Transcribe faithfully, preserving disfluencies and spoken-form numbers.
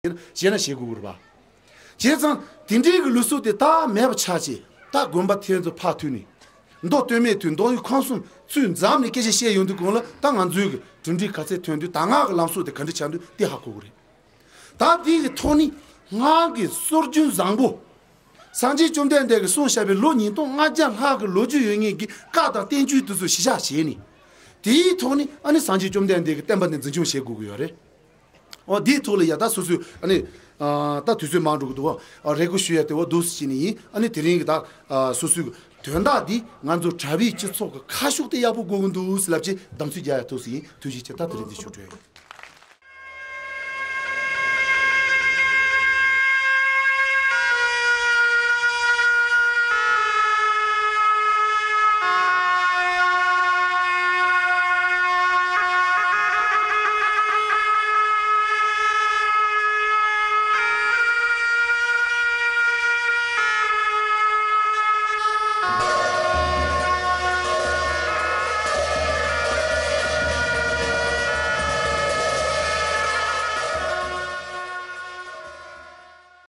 ཡིན་ན་བྱས་ན་བྱེད་དགོས་ཀྱི་རེད་པ། བྱས་ཙང་དེ་འདྲའི་གི་ལུགས་སྲོལ་དེ་ད་མེད་པ་ཆགས་བྱས། ད་དགོན་པ་དེ་ཚོ་ཕར་ཐུག་ནས། མདོ་སྟོད་སྨད་དུ་མདོ་དབུས་ཁམས་གསུམ་ཚུར་འཛོམས་ནས་སྐད་ཆ་བཤད་ཡོང་དུས་གོང་ལ། ད་ང་ཚོའི་གི་གྲུབ་འབྲས་ག་ཚད་ཐོན་དུས། ད་སྔ་གི་ལམ་སྲོལ་དེ་ག་འདྲ་ཆགས་འདུག་དེ་ཧ་གོ་གི་རེད། ད་དེ་གི་ཐོག་ནས་སྔར་གྱི་སྲོལ་རྒྱུན་བཟང་པོ། སངས་རྒྱས་བཅོམ་ལྡན་འདས་ཀྱིས་གསུངས་བཞག་པའི་ལོ་ཉིས་སྟོང་ལྔ་བརྒྱ་ལྷག་གི་ལོ་རྒྱུས་ཡོད་མཁན་གྱི་བཀའ་དང་བསྟན་བཅོས་དེ་ཚོ་གཞི་བཞག་བྱས་ནས། དེའི་ཐོག་ནས་ཨ་ནི་སངས་རྒྱས་བཅོམ་ལྡན་འདས་ཀྱི་བསྟན་པ་འདི་འཛིན་སྐྱོང་བྱེད་དགོས་ཀྱི་ཡོད་རེད། འོ། དེའི་ཐོག་ལ་ཡ་ད་སོ་སོས་ཨ་ནི། ཨ། ད་དུས་ཚོད་མང་འགྲོ་གི་འདུག་བ། ཨ། རེ་སྐུལ་ཞུ་ཡ་དེ་བ་འདུག་སེ་བྱས་ནས་ཡིན། ཨ་ནི་དེ་རིང་གི་ད། ཨ། སོ་སོའི་དོན་དག་འདི་ང་ཚོ་གྲྭ་པའི་སྤྱི་ཚོགས་ཀྱི་ཁ་ཕྱོགས་དེ་ཡག་པོ་དགོས་ཀྱི་འདུག་ཟེར་ལབ་ཅིག་གདམ་ཚིག་རྒྱག་ཡ་ཐུག་སེ་ཡིན། ཐུགས་རྗེ་ཆེ། ད་དེ་རིང་འདི་ཞུ་འགྲོ་ཡ་ཡིན།